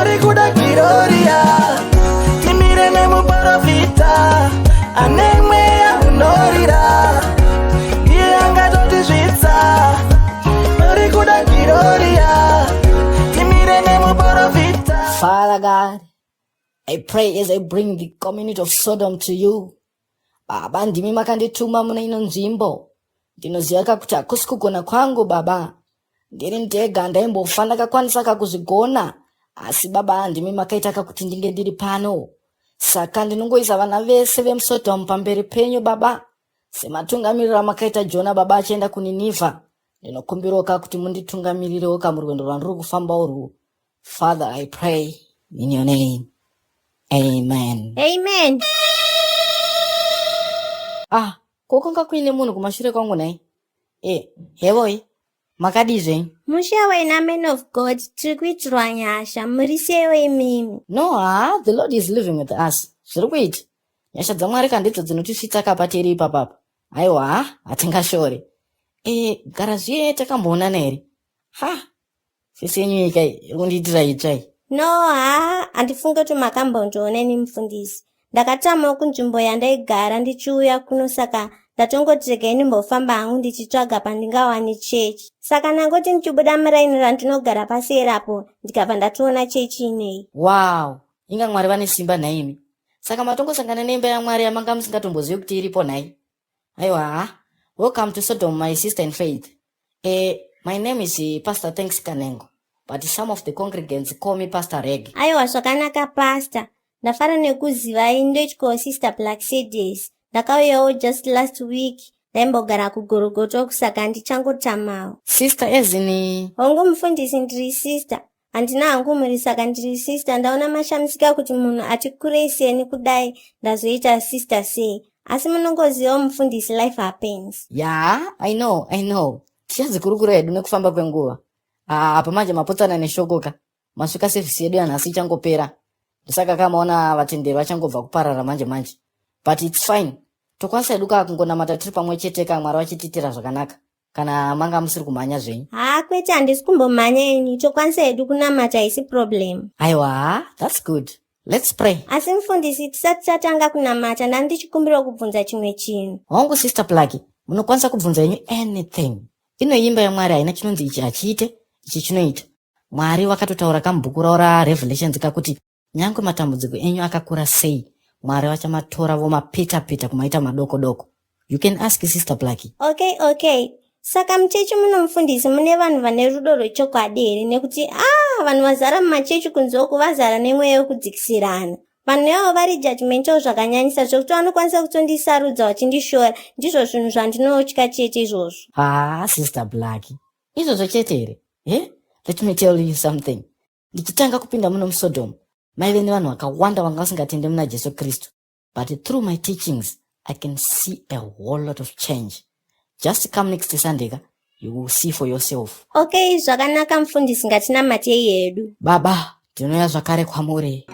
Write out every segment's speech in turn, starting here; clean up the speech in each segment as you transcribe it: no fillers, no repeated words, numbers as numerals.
Vari kuda Gloria, timire nemuporofita ane mweya unorira, iye angatotizvitsa. Vari kuda Gloria, timire nemuporofita. Father God, I pray as I bring the community of Sodom to you. Baba, ndimi makandituma mune ino nzvimbo. Ndinoziva ka kuti hakusi kugona kwangu, Baba. Ndiri ndega handaimbofa ndakakwanisa kakuzvigona, asi Baba, ndimi makaita kakuti ndinge ndiri pano. Saka ndinongoisa vana vese vemuSodom pamberi penyu, Baba. Sematungamiriro amakaita Jona, Baba, achienda kuNinivha. Ndinokumbirawo ka kuti munditungamirirewo ka murwendo rwandiri kufamba urwu. Father, I pray in your name. Amen. Amen. Ah, ko kwanga kuine munhu kumashure kwangu nhai? Eh, hevoi. Makadii zvenyu? Mushe wena man of God, tiri kuitirwa nyasha, muri seiwo imimi? No, ha, the Lord is living with us. Zviri kuita. Nyasha dzaMwari ka ndidzo dzinotisvitsa ka patiri ipapapa. Aiwa, ha, hatingashore. Eh, gara zviye takamboonana here? Ha, Fesi yenyu iyi kai iri kundiitira itsva iyi. No, ha, handifunge kuti makambondiona ini mufundisi. Ndakatamawo kunzvimbo yandaigara ndichiuya kuno saka ndatongoti regai ndimbofamba hangu ndichitsvaga pandingawani chechi. Saka ndangoti ndichibuda muraini randinogara paseri apo ndikabva ndatoona chechi inei. Wow, inga Mwari vane simba nhaimi. Saka matongosangana neimba yaMwari yamanga musingatombozivi kuti iripo nhai? Aiwa, ha. Welcome to Sodom, my sister in faith. My name is Pastor Thanks Kanengo, but some of the congregants call me Pastor Reg. Aiwa, zvakanaka Pastor. Ndafara nekuzivai ndoitwawo Sister Black Sades. Ndakauyawo just last week. Ndaimbogara kuGorogoto saka ndichangotamawo. Sister as in... Hongu mufundisi ndiri sister. Handina hangu mhuri saka ndiri sister. Ndaona mashamisika kuti munhu ati kurei seni kudai ndazoita sister sei. Asi munongozivawo mufundisi life happens. Yeah, I know, I know. Tichadzikurukura hedu nekufamba kwenguva. Ah, apa manje mapotsana neshoko ka. Masvika service yedu yanhasi ichangopera. Ndosaka kamaona vatenderi vachangobva kuparara manje manje. But it's fine. Tokwanisa hedu ka kungonamata tiri pamwe chete ka Mwari vachitiitira zvakanaka. Kana manga musiri kumhanya zvenyu. Haa kwete handisi kumbomhanya ini. Tokwanisa hedu kunamata haisi problem. Aiwa, that's good. Let's pray. Asi mufundisi tisati tatanga kunamata ndanga ndichikumbira kubvunza chimwe chinhu. Hongu Sister Pluggy, munokwanisa kubvunza henyu anything. Ino imba yaMwari haina chinonzi ichi hachiite, ichi chinoita. Mwari vakatotaura kamubhuku ravo raRevelations kakuti nyangwe matambudziko enyu akakura sei, Mwari vachamatora vomapeta-peta kumaita madoko doko. You can ask Sister Pluggy. Okay, okay. Saka muchechi muno mufundisi mune vanhu vane rudo rwechokwadi here? Nekuti ah, vanhu vazara mumachechi kunze uku vazara nemweya wekudzikisirana. Vanhu ivavo vari judgmental zvakanyanyisa zvekuti vanokwanisa kutondisarudza vachindishora. Ndizvo zvinhu zvandinotya chete izvozvo. Ah, Sister Blackie. Izvozvo chete here? Eh? Let me tell you something. Ndichitanga kupinda muno muSodom, maive nevanhu vakawanda vanga vasingatende muna Jesu Kristu. But through my teachings, I can see a whole lot of change. Just come next Sunday, ka, you will see for yourself. Okay, zvakanaka mufundisi, ngatinamatei hedu. Baba, tinouya zvakare kwamuri.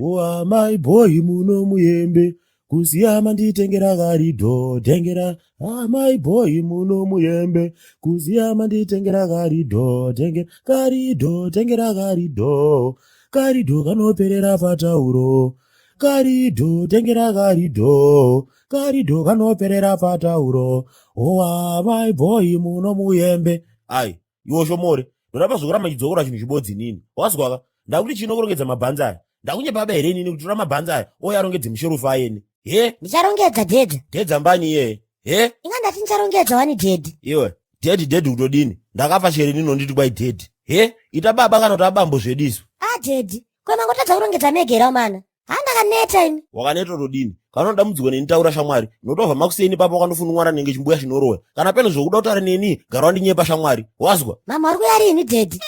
Woa my boy muno muyembe kuziya manditengera karido tengera ah my boy muno muyembe kuziya manditengera karido tengera karido tengera karido karido kanoperera patauro karido tengera karido karido kanoperera patauro owa my boy muno muyembe ai iwo shomore ndoramba zvokuramba chidzokora chinhu chibodzi inini wazwaka ndakuti chino kurongedza mabhanzi aya ndakunyepa baba here inini kutora mabhanzi aya oye arongedze musherufu ayeni he ndicharongedza dhedhi dhedza mbani iyeye he inga ndati ndicharongedza wani dhedhi iwe dhedhi dhedhi kutodini ndakafa chere inini onditi kwai dhedhi he ita baba kana kuti abambo zvedu isu a dhedhi ko mangotadza kurongedza megera mana ha ndakaneta ini wakaneta todini kana unoda mudziko neni taura shamwari unotobva makuseni papa wakandofunungwana nenge chimbuya chinoroya kana pene zvokuda kutaura neni gara wandinyepa shamwari wazwa mama uri kuya rini dhedhi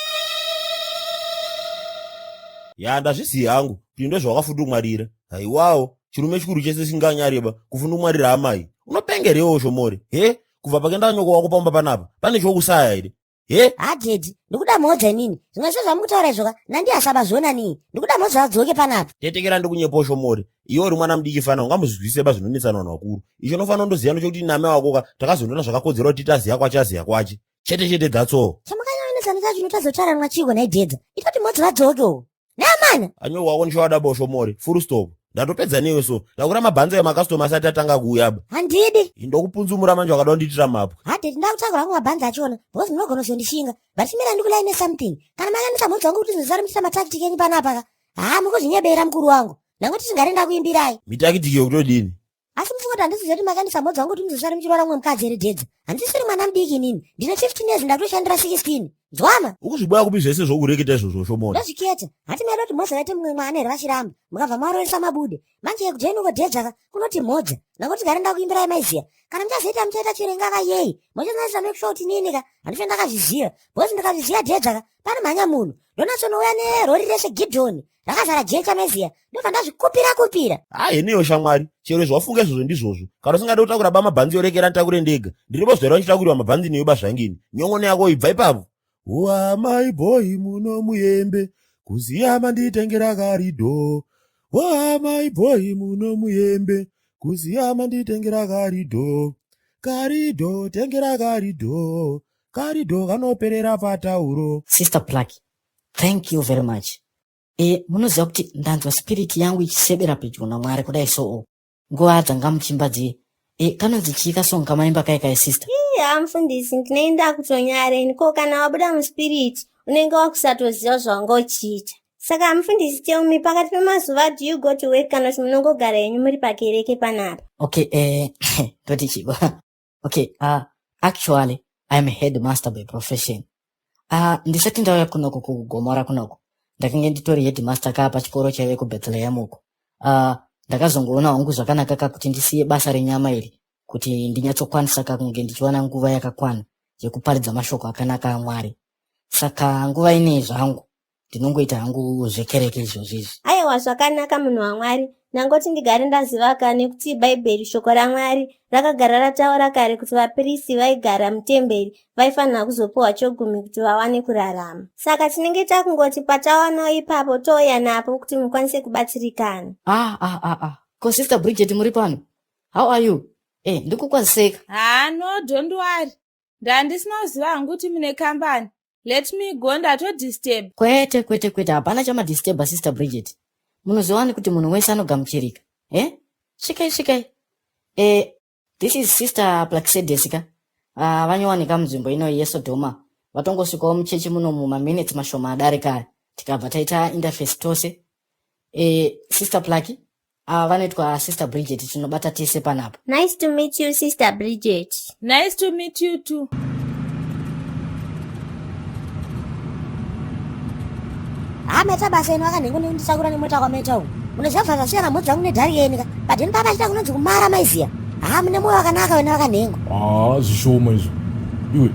ya ndazviziva hangu kuti ndozvawakafundumwarira haiwawo chirume chikuru chese singanyareba kufundumwarira amai unopengerewo shomore he kubva pakenda nyoko wako pamba panapa pane chokusaya here He? Ha daddy, ndikuda mhodza inini. Zvimwe sezvamukutaura izvoka, nandihasaba zvona nii. Ndikuda mhodza adzoke panapa. Tetekera ndikunyepa Shomori. Iwe uri mwana mudiki fana ungamuzwisise ba zvinonetsana vanhu vakuru. Icho unofanira kundoziva ndochokuti name wako ka takazondoona zvakakodzera kuti taziya kwache aziya kwache. Chete chete that's all. Chamakanyanyonetsana chacho chinotazotaranwa chiiko nhai Dedza? Ita kuti mhodza vadzoke uko. Neamana. Anyo wako ndichawada bosho mori. Full stop. Ndatopedza newe so. Takura mabhanzi emakastoma asati atanga kuuya ba. Handidi. Ndokupunzumura manje wakada kundiitira mapwa. Hadedi ndakutakura hangu mabhanzi achona because munogona kuzondishinga. But chimira ndikulaine something. Kana makanisa mhodzi wangu kuti zvisare muchiita matactic enyu panapa ka. Haa mukuzvinyebera mukuru wangu. Ndangoti tingare ndakuimbirai. Mitakitiki yekutodini? Asi mufunga kuti handisiziva kuti makanisa mhodzi wangu kuti muzosara muchirwara mumwe mukadzi here Dedza? Handisiri mwana mudiki inini. Ndine 15 years ndakutoshandira 16. Nzwama. Ukuzviboya kupi zvese zvokureketa izvozvo Shomori? Ndozviketa. Hati maida kuti mhodzi vaite mumwe mwana here vachiramba. Mukabva marooresa mabude. Manje kujeni uko Dedza ka kunoti mhodza. Ndangoti gare ndakuimbirai maiziya. Kana muchazoita muchaita chirenga ka yei. Mochonatsa make sure kuti nini ka handife ndakazviziva. Because ndakazviziva Dedza ka panomhanya munhu. Ndonatsonouya nerori rese Gideon. Rakazara jecha maiziya. Ndobva ndazvikupira kupira. Ah heniyo shamwari. Chero zvawafunga izvozvo ndizvozvo. Kana usingade kutakura ba mabhanzi yorekera nditakure ndega. Ndiripo zvera ndichitakurirwa mabhanzi newe ba zvangini. Nyon'ono yako ibva ipapo. Wa my boy muno muyembe kuziya manditengera karido. Wa my boy muno muyembe kuziya manditengera karido. Karido tengera karido. Karido kanoperera patauro. Sister Plucky, thank you very much. E, munoziva kuti ndanzwa spirit yangu ichisebera pedyo naMwari kudai soo. Nguva dzanga muchimba dziye. E, kanonzi chii kasong kamaimba kai kai sister? Ii, mufundisi ndinoenda kutonyara ini ko kana wabuda muspirit unenge wakusatoziva zvawanga uchiita. Saka mufundisi tell me pakati pemazuva do you go to work kana kuti munongogara henyu muri pakereke panapa? Okay, ndoti chii? Okay, actually I'm a headmaster by profession. Ndisati ndauya kunoko kuGomora kunoko ndakange nditori headmaster kaa pachikoro chaive kuBethlehem uko. Ndakazongoona hangu zvakanaka ka kuti ndisiye basa renyama iri kuti ndinyatsokwanisa ka kunge ndichiwana nguva yakakwana yekuparidza mashoko akanaka aMwari. Saka nguva inei zvangu ndinongoita hangu zvekereke izvozvo izvi. Aiwa zvakanaka munhu waMwari. Ndangoti ndigare ndaziva ka nekuti Bhaibheri shoko raMwari rakagara rataura kare kuti vapristi vaigara mutemberi vaifanira kuzopiwa chogumi kuti vawane kurarama. Saka tinenge takungoti patawanawo ipapo touya napo kuti mukwanise kubatsirikana. Ah, ah, ah, ah. Ko Sister Bridget muri pano? How are you? Eh, ndikukwaziseka. Haa no, don't worry. Ndandisina kuziva hangu kuti mune kambani. Let me go, ndatodisturb. Kwete, kwete, kwete, hapana chamadisturba Sister Bridget. Munoziva kuti munhu wese anogamuchirika. Eh? Svikai, svikai. Eh, this is Sister Plaxedes ka. Vanyowanika munzvimbo ino yeSodoma. Vatongosvikawo muchechi muno mumaminutes mashoma adarika aya. Tikabva taita interface tose. Eh, Sister Plucky, ava vanoitwa Sister Bridget tinobata tese panapa. Nice to meet you Sister Bridget. Nice to meet you too. Ha maita basa ino akanhengo nekundisakura nemota kwamaita uku. Munoziva bva zvasiyana mhodzi dzangu nedhari yeni ka. But papa achita kunonzi kumara maiziya. Ha mune moyo wakanaka wena vakanhengo. Haa zvishoma izvo. Iwe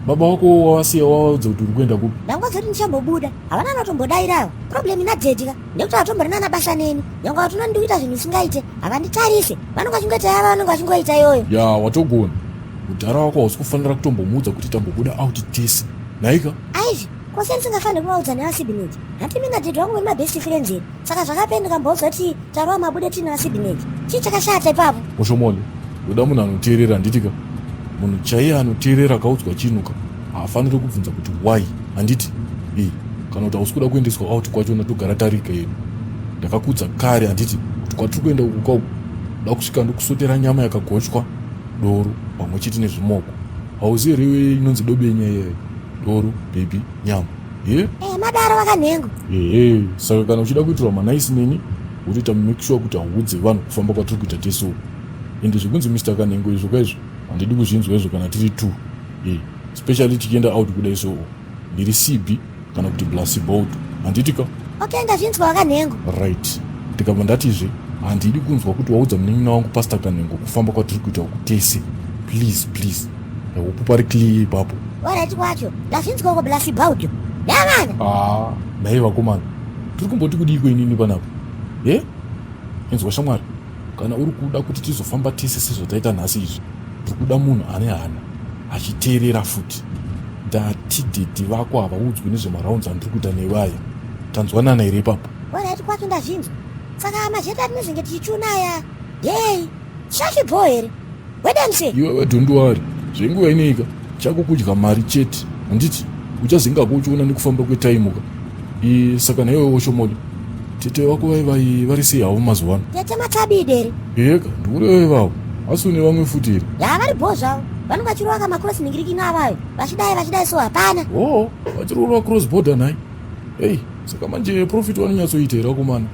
baba wako wawasiya wawaudza kuti uri kuenda kupi? Ndangonzwa kuti ndichambobuda. Havana anotombodairawo. Problem ina daddy ka. Nekuti hatomborina nabasa neni. Nyangwe vatonani ndikuita zvinhu zvisingaite. Havanditarise. Vanonga vachingoita yava vanonga vachingoita iyoyo. Ya watogona. Mudhara wako hausi kufanira kutombomuudza kuti tambobuda out tese. Nhaika? Aizvi, ko sei ndisingafaniri kuvaudza nevasibhineji? Hanti mina daddy wangu muri mabest friends here? Saka zvakapei ndikamboudza kuti tarova mabude tiine vasibhineji? Chii chakashata ipapo? Oshomole, ndoda munhu anoteerera handiti ka? Munhu chaiye anoteerera akaudzwa chinhu ka haafaniri kubvunza kuti why handiti? Eh, kana kuti hausi kuda kuendeswa out kwachona togara tarika yedu. Ndakakuudza kare handiti kuti kwatiri kuenda uku kauku ndoda kusvika ndokusotera nyama yakagochwa doro pamwe chete nezvimoko. Hauzivi here iwe inonzi dobenya iyayi? Doro, baby, nyama. Ye? Eh, madaro vakanhengo. Ehe, saka kana uchida kuitirwa manaisi neni, wotoita make sure kuti hauudze vanhu kufamba kwatiri kuita tese uku. Ende zvekunzi Mr Kanhengo izvo kaizvo, handidi kuzvinzwa izvo kana tiri two. Eh, especially tichienda out kudai so. Ndiri CB kana kuti Blasibold. Handiti ka? Okay, ndazvinzwa vakanhengo. Right. Ndikabva ndatizve handidi kunzwa kuti waudza munin'ina wangu Pastor Kanhengo kufamba kwatiri kuita uku tese. Please, please. I hope pari clear ipapo. Alright kwacho, ndazvinzwa uko Blasibold. Yavana. Ah, nhai vakomana. Tiri kumboti kudiiko inini panapa? Eh? Inzwa shamwari, kana uri kuda kuti tizofamba tese sezvataita nhasi izvi, tiri kuda munhu ane hana achiteerera futi. Ndati dhedhi vako havaudzwi nezvemarounds andiri kuita newe aya. Tanzwanana here ipapo? Alright kwacho ndazvinzwa. Saka mazheta atinozenge tichichuna aya ndei? Shafi bho here? Wedamse. Iwewe don't worry. Zvenguva ineika chako kudya mari chete. Handiti uchazengako uchiona nekufamba kwetime ka. E, saka naiwewo Shomoli tete vako vaivai vari sei havo mazuva ano? Tete Matsabidi here? Eka, ndikureva ivavo. Asi une vamwe futi here? Ya vari bho zvavo. Vanenge vachirova kamacross ningirikino avayo. Vachidai vachidai so hapana. Oh, vachirova cross border nhai. Hey, saka manje profit vanonyatsoita here vakomana?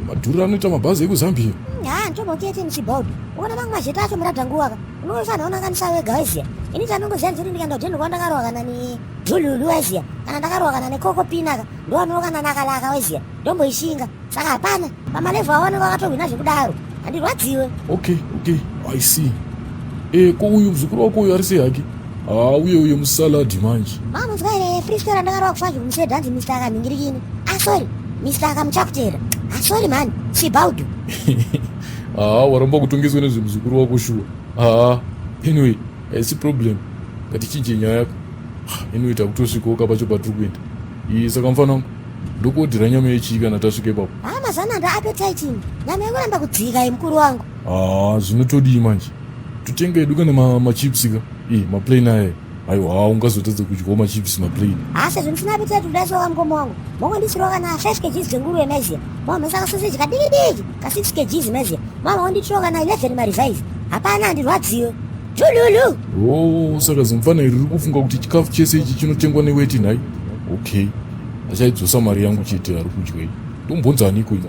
Madhuriro anoita mabhazi ekuZambia. Ha, ntombochete muchibhodho. Uona mamwe mazheta acho muradha nguva ka. Unofanira unanganisa wega waiziya. Ini chandongoziva ndechekuti ndikaenda kudheni kwa ndakarowa kana ni dhululu waiziya. Kana ndakarowa kana nekoko pina ka. Ndowanowo kana nakalaka waiziya. Ndomboishinga. Saka hapana. Pamalevel awo anenge akatohwina zvekudaro. Handirwadziwe. Okay, okay. I see. Eh, ko uyu muzukuru wako uyu ari sei hake? Ah, uye uye musalad manje. Mamunzwa here freestyle randakarova kufazi kumuseda hanzi Mr. Akanhingirikini. Ah sorry, Mr. Akamuchakutera. Ah sorry man, Chibaudu. Ah, waramba kutongeswa nezvemuzukuru wako shuwa. Ah, anyway, haisi problem. Ngatichinje nyaya yako. Ah, anyway, takutosvikawo ka pacho patiri kuenda. Ii, saka mfana wangu, ndokuodhera nyama yechii kana tasvika ipapo? Ah, mazana nda appetite ini. Nyama yekuramba kudzika iyi mukuru wangu. Ah, zvinotodii manje? Totenga hedu kana ma, machips ka. Ii, maplain aya. Aiwa, ungazotadza kudyawo machips maplain. Ah, sezvo ndisina appetite kudai soka mukoma wangu. Mongondisirawo kana 5 kgs dzenguruve maiziya. Momhesa kasoseji kadiki diki ka 6 kgs maiziya. Mama wonditirawo kana 11 marevive. Hapana handirwadziwe. Tululu. Oh, saka zimfana iri riri kufunga kuti chikafu chese ichi chinotengwa neweti nhai? Okay. Achaidzosa mari yangu chete ari kudya iyi. Ndombonza aniko ini?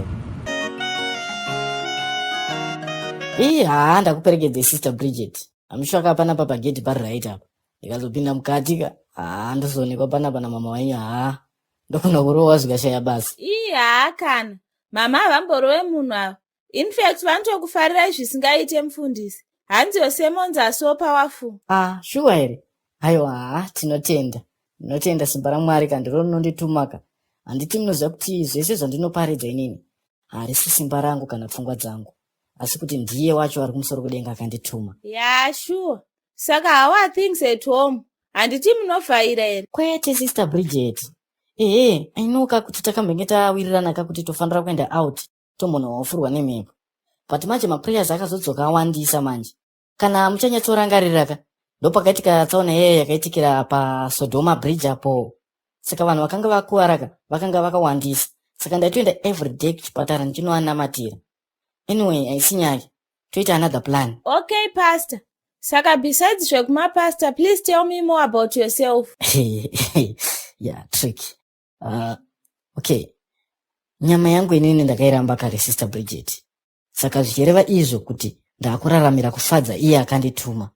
Ii haa ndakuperekedze sister Bridget. I'm sure ka panapa pagedhi pari right apa. Ndikazopinda mukati ka haa ndozoonekwa panapa namama wenyu haa ndogona kurohwa zvikashaya basa. Ii haa kana. Mama havamborove munhu ava. In fact vanotokufarirai zvisingaite mufundisi. Hanzi your sermons are so powerful. Ah shuwa here? Aiwa haa tinotenda. Ndinotenda simba raMwari ka ndiro rinondituma ka. Handiti munoziva kuti zvese zvandinoparidza inini harisi simba rangu kana pfungwa dzangu asi kuti ndiye wacho ari kumusoro kudenga akandituma. Yaa shuwa. Saka how are things at home? Handiti munovhaira here? Kwete sister Bridget. Ehe, I know ka kuti takambenge tawirirana ka kuti tofanira kuenda out tombonohofurwa nemhepo. But manje maprayers akazodzoka awandisa manje. Kana muchanyatsorangarira ka ndopakaitika tsaona yeye yakaitikira paSodoma bridge apo. Saka vanhu vakanga vakuvara ka vakanga vakawandisa. Saka ndaitoenda everyday kuchipatara ndichinowanamatira. Anyway, haisi nyaya. Toita another plan. Okay, pastor. Saka besides zvekumapastor, please tell me more about yourself. Yeah, trick. Okay. Nyama yangu inini ndakairamba kare Sister Bridget. Saka zvichireva izvo kuti ndakuraramira kufadza iye akandituma.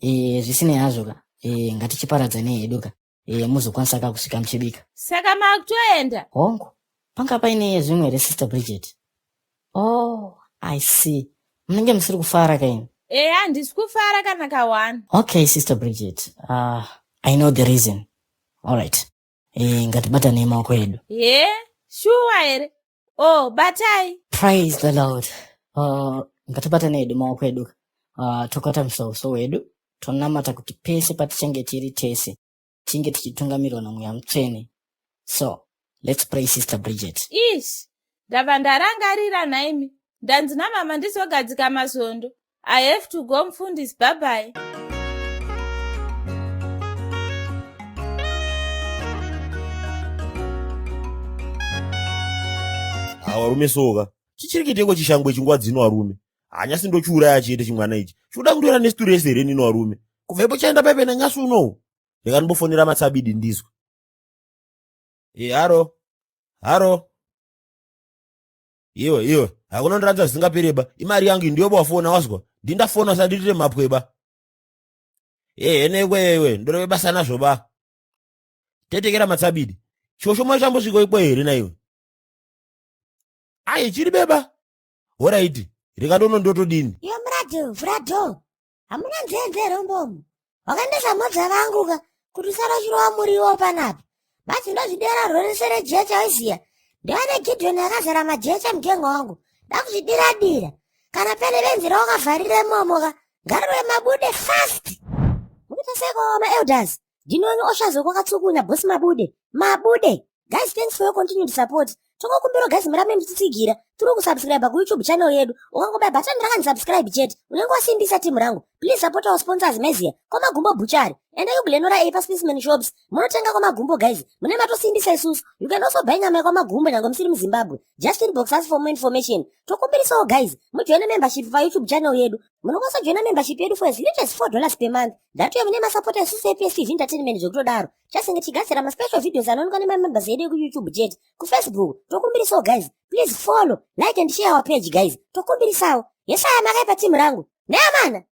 E, zvisinei hazvo ka. E, ngatichiparadzanei hedu ka. E, muzokwanisa ka kusvika muchibika. Saka makutoenda? Hongu. Panga paine zvimwe here Sister Bridget? Oh, I see. Munenge musiri kufara kaini? Eya, handisi kufara kana kawana. Okay, Sister Bridget. I know the reason. All right. E, ngatibatanei maoko edu. Ye, shuwa here? Oh, batai. Praise the Lord. Ngatibatanei edu maoko edu. Tokotamisa uso hwedu, tonamata kuti pese patichange tiri tese tinge tichitungamirwa naMweya Mutsvene. So, let's pray Sister Bridget. Ish, ndabva ndarangarira nhaimi. Ndanzi namama ndizogadzika mazondo. I have to go mfundisi, bye bye. Varume soka chichiri kuiteko chishangwe chinguva dzino varume hanyasi ndochiuraya chete chimwana ichi chikuda kundiona nesituresi here nino varume kubva ipo chaenda paipe nanyasi unowu rega ndimbofonera matsabidi ndizwe e haro haro iwe iwe hakuna ndiratidza zvisingapereba imari yangu ndiyo wafona wazwa ndindafona usandiitire mapweba ehenekwe iwe ndoreve basa nazvo ba tetekera matsabidi chosho chambosvika ikwe here naiwe ayi chiri beba horaiti rikatono ndotodini Iwe muradu vhura door hamuna nzenze here umbomu wakaendesa mhodza vangu ka kuti usara uchirova muriwo panapa madzi ndozvidera rorese rejecha waiziya ndova negidhoni yakazara majecha mugengo wangu dakuzvidira dira kana pene benzi rawakavharira imomo ka ngarirove mabude fast mukuita seko maelders Ndinoni oshazo kwakatsukunya boss Mabude. Mabude. Guys, thanks for your continued support. Tokukumbira guys murambe muchitsigira. Tiri kusubscribe ku YouTube channel yedu. Ukangobaya button rakanzi subscribe chete, unenge wasimbisa timu rangu. Please support our sponsors Mezia. Kwamagumbo Butchery. Enda kuGlenora A paSpaceman Shops. Munotenga kwamagumbo guys. Mune matosimbisa isusu. You can also buy nyama yekwamagumbo nyange musiri muZimbabwe. Just inbox us for more information. Tokumbirisawo guys, mujoine membership pa YouTube channel yedu. Munokwanisa kujoina membership yedu for as little as $4 per month. That way mune masapota isusu ePSTV Entertainment zvekutodaro. Chasinge tigadzira maspecial videos anoonekwa nemamembers edu ekuYouTube chete. KuFacebook, tokumbirisawo guys. Please follow, like and share our page guys. Tokumbirisawo. Yesaya makaipa timu rangu. Neamana.